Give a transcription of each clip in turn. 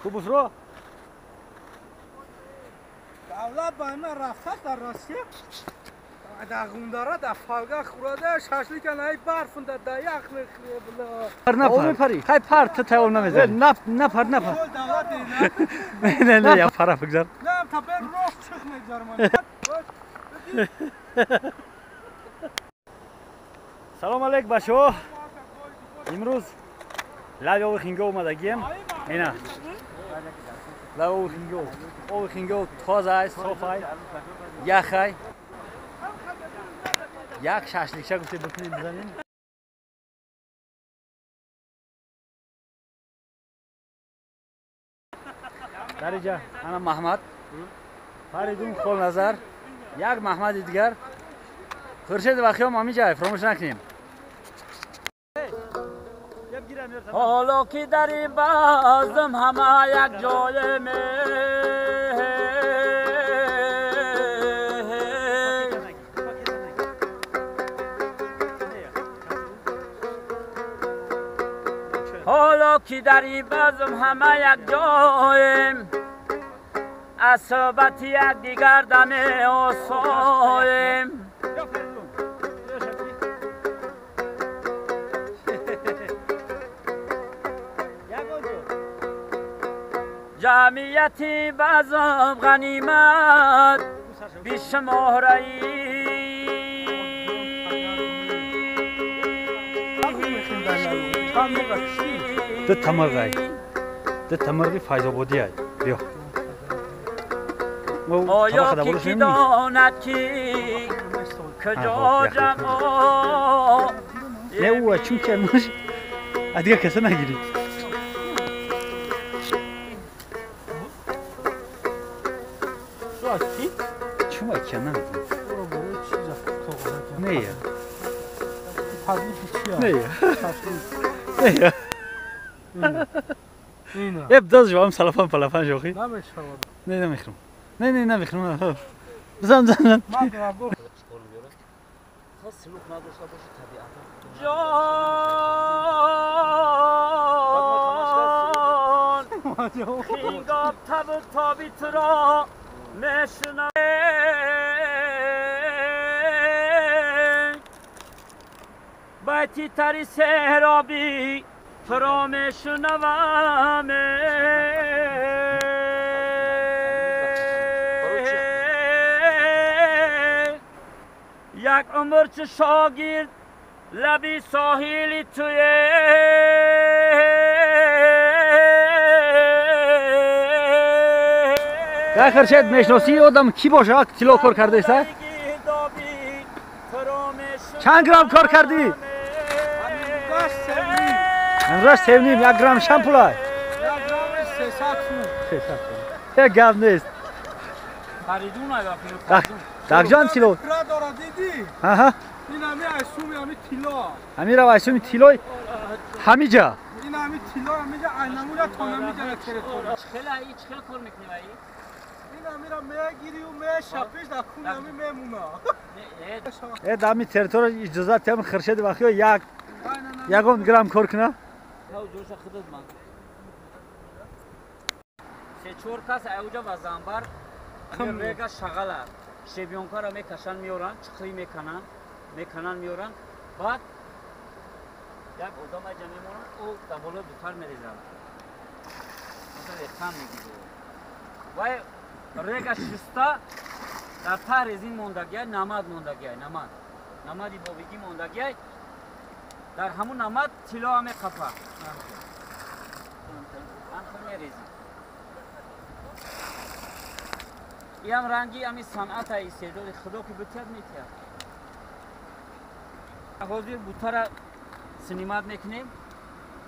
Хуб давлат ба ина рафта дар Россия дар ғундара дар фалга хӯрада шашлика най барфунда дар ях мехӯрда. Напар. Хай пар ту тайёр намезанӣ. Напар напар. Не не я пара бигзар. Не та бер рост чих мегзарам. Салом алейк бачаҳо. Имрӯз лаби оби Хингоб омадагием. Ина. Лаби оби Хингоб. Оби Хингоб тоза аст, соф аст, ях аст. Як шашликча гуфте бикунем бизанем. Дар инҷа ана Маҳмад, Фаридун Холназар, як Маҳмади дигар. Хуршед Вахиём ҳаминҷа, фаромӯш накунем. ҳоло ки дар ин базм ҳама як ҷоем, ҳоло ки дар ин базм ҳама як ҷоем, аз суҳбати якдигар дамеосоем. ҷамъияти базм ғанимат бишумораи ду тамарғай, ду тамарғи Файзободӣ ай. Биё. Оё ки ки донад ки куҷо ҷамъ Не ӯ чун ки мош а дигар каса нагирӣ. Чун ки намедонам. Не я. Не я. Не я. Еб даз жавам салафан палафан жохи. Намешавад. Не намехрам. Не не намехрам. Бизан бизан. ҷон хингоб табу тоби туро мешунавем, байти тари сеҳробӣ туро мешунавам. Як умр чу шогирд лаби соҳили туе, Хуршед мешносӣ одам кӣ боша тилло кор кардаест? Чанд грамм кор кардӣ? Ҳамроҳ 3.5, як грамм чанд пул ай? Як грамм 300 сум. 300 сум. Як гап нест. Фаридун ай вақт. Дагҷон тилло. Пура дора дидӣ? Аҳа. Ин ҳами айсуми ҳами тилло. Ҳамира айсуми тиллои ҳамиҷа. Ин ҳами тилло ҳамиҷа айнамура то ҳамиҷа территория. Чхел ай чхел кор мекунӣ ай? Ин ҳамира мегирӣ мешапиш дар кун ҳами мемуна. Э дами территория иҷозат тиям Хуршед Вахиё як ягон грамм кор куна? Ҷоша худат ман. Се чор кас айуҷа ва занбар рега шағала шебёнкаро мекашанд меоранд, чиқрӣ мекананд, мекананд меоранд. Баъд як одам айҷа мемонад, ӯ дар болои бутар мерезад. Рехтан мегирад. Вай рега шуста дар та резин мондагиай, намад мондагиай, намад. Намади бобигӣ мондагиай. Дар ҳамун намад тиллоа меқапад. Анхо мерезӣ. Иам ранги ами санъата истеъдоди худо ки битиҳад метиҳад. Ҳозир бутара синимат мекунем,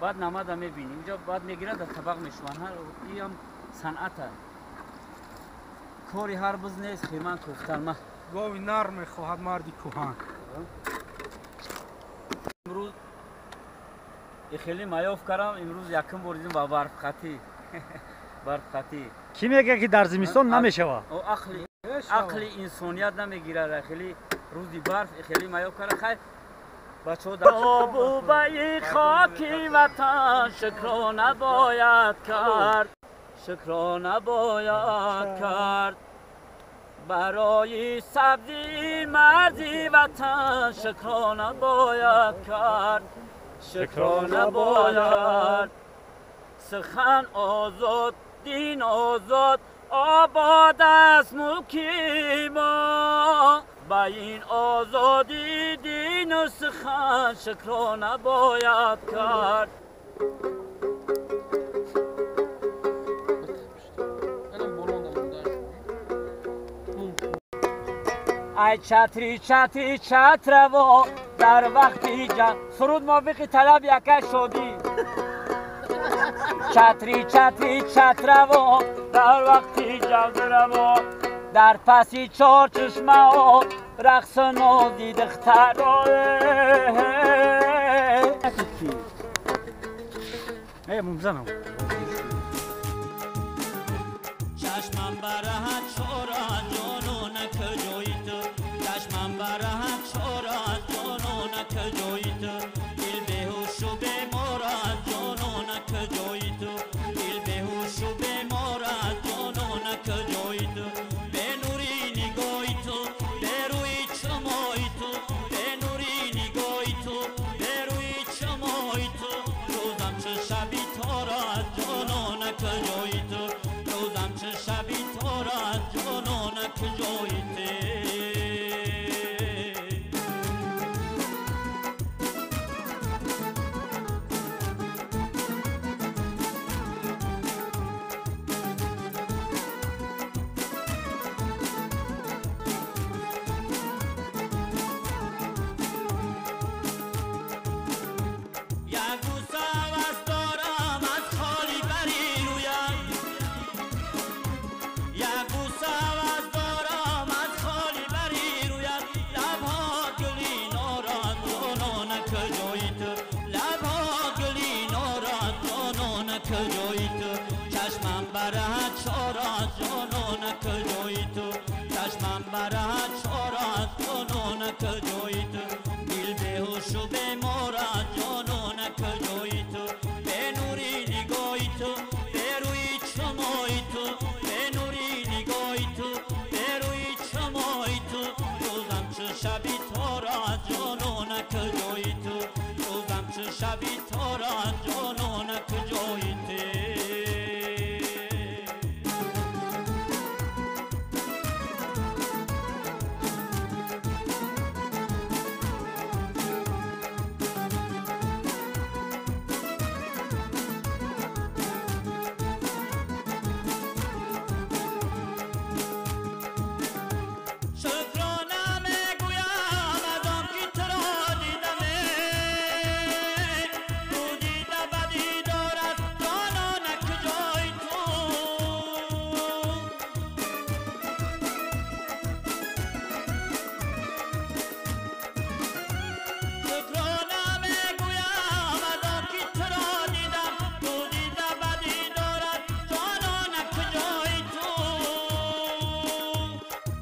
баъд намада мебинем. Инҷо баъд мегирад дар табақ мешуванд. Иам санъата. Кори ҳар биз нест, хирман кофтан. Ма гови нар мехоҳад марди кӯҳан. Имрӯз хеле маёф кардам, имрӯз якум бор дидем ба барфхатӣ. Барф қатӣ. Кӣ мегӯяд ки дар зимистон намешавад? Ақли инсоният намегирад, хеле рӯзи барф хеле маёб кара. Хайр бачаҳо, дар обу баи хоки ватан шукро набояд кард, шукро набояд кард, барои сабзи марзи ватан шукро набояд кард, шукро набояд. Сухан озод, дин озод, обод аст мулки мо, ба ин озодӣ, дину сухан шукро набояд кард. Ай чатри чатри чатраво дар вақти ҷанг суруд мувофиқи талаб яка шодӣ. Чатри чатри чатраво дар вақти ҷанграво, дар паси чор чашмао рақсу нози духтаро. Мумзанам. Чашмам бараҳат чора ҷонона куҷои ту, чашмам бараҳат чора ҷонона куҷои ту, дил беҳушу беморад ҷонона куҷои ту, дил беҳушу беморад ҷонона куҷои ту, бе нури нигоҳи ту, бе рӯи чумои ту, бе нури нигоҳи ту, бе рӯи чумои ту, рӯзам чу шаби торад ҷонона куҷои ту, рӯзам чу шаби торад ҷонона куҷои ту. Як бӯса ҳавас дорам аз холи бари рӯям, як бӯса ҳавас дорам аз холи бари рӯям, лабҳо гули норад ҷонона куҷои ту, лабҳо гули норад ҷонона куҷои ту, чашмам бараҳат чорад ҷонона куҷои ту, чашмам бараҳат чорад ҷонона куҷои ту, дил беҳушу беморад ҷонона куҷои ту, бе нури нигоҳи ту, бе рӯи чумои ту, бе нури нигоҳи ту, бе рӯи чумои ту, рӯзам чу шаби торад ҷонона куҷои ту, рӯзам чу шаби торад ҷонона куҷои ту. Шукрона мегӯям аз он ки туро дидаме, ту дида ба дидорат ҷонона куҷои ту. Шукрона мегӯям аз он ки туро дидам, ту дида ба дидорат ҷонона куҷои ту,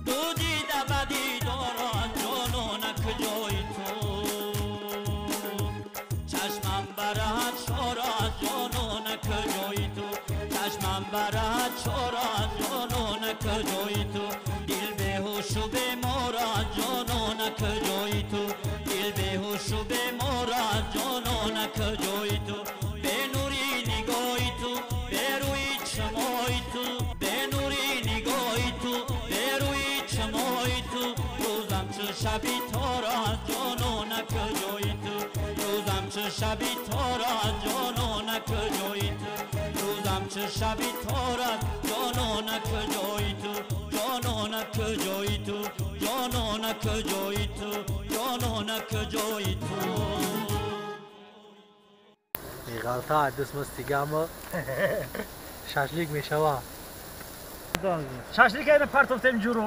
ту дида ба дидорат ҷонона куҷои ту, чашмам бараҳат чорад ҷонона куҷои ту, чашмам бараҳат чорад ҷонона куҷои ту, дил беҳушу беморад ҷонона куҷои ту, дил беҳушу беморад ҷонона куҷои ту, бе нури нигоҳи ту, бе рӯи чумои ту, бе нури нигоҳи ту, бе рӯи чумои ту, рӯзам чу шаби торад ҷонона куҷои ту, рӯзам чу шаби торад ҷонона куҷои ту, рӯзам чу шаби торад ҷонона куҷои ту, ҷонона куҷои ту, ҷонона куҷои ту, ҷонона куҷои ту. Меғалта дӯст дигама шашлик мешава. Шашлик айна партофтем ҷуру.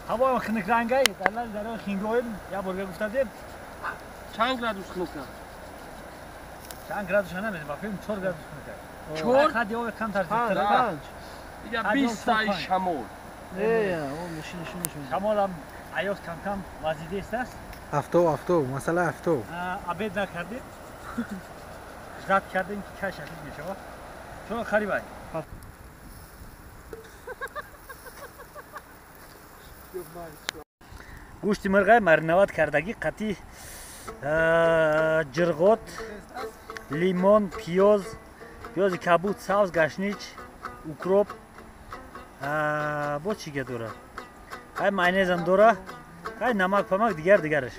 Ҳавоям хиникрангай, дар лаби дарёи Хингоем, як бор гуфтадем. Чанд градус хунук? Чанд градус намедонам, ба филм 4 градус хунук. 4 хадди оби камтар зиёдтар. 5. 20 тай шамол. Шамолам аёз кам-кам вазидест аст. Афтоб, масъала афтоб. Обед накардем. Ждать кардем ки кай шашлик мешавад. Чун харибай. Гӯшти мирғай мариноват кардагӣ қатъи ҷирғот, лимон, пиёз, пиёзи кабуд, сабз, гашнич, укроп, боз чига дора? Қай майонезам дора, қай намак памак дигар дигараш.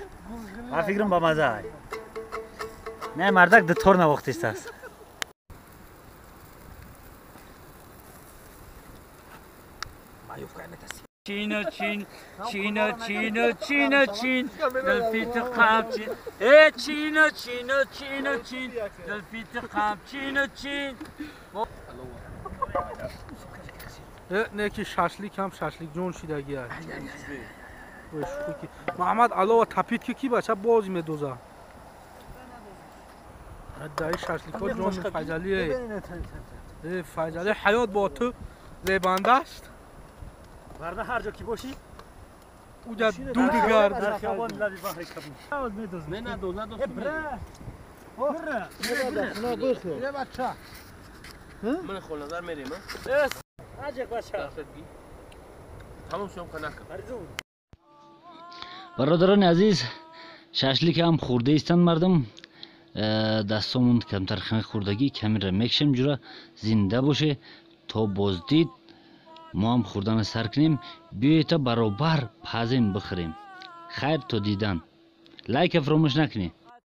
Ба фикрам ба маза ай. Не мардак дутор навохтистааст. Чина чин, чина чина чина чин, дилфит қамчин. Э чина чина чина чин, дилфит қамчина чин. Не ки шашлик ҳам шашлик ҷон шидаги аст. Муҳаммад алова тапид ки ки бача боз медоза. Даи шашликҳо ҷон Файзалие. Э Файзали ҳаёт бо ту зебанда аст. Варда ҳар ҷо ки бошӣ уҷа дуд гард. Дар хиёбон лаби баҳри кабуд. Медозм. Не надоз, надоз. Э бра. Бра. Бра. Ман холназар мерем, а? Аҷак бача. Тамом съёмка накун. Бародарони азиз, шашлик ҳам хӯрда истанд мардум. Дастомон камтар хӯрдагӣ камера мекшем ҷура зинда боше то боздид мо ҳам хӯрдана сар кунем. Биёед та баробар пазем бихӯрем. Хайр то дидан. Лайка фаромӯш накунед.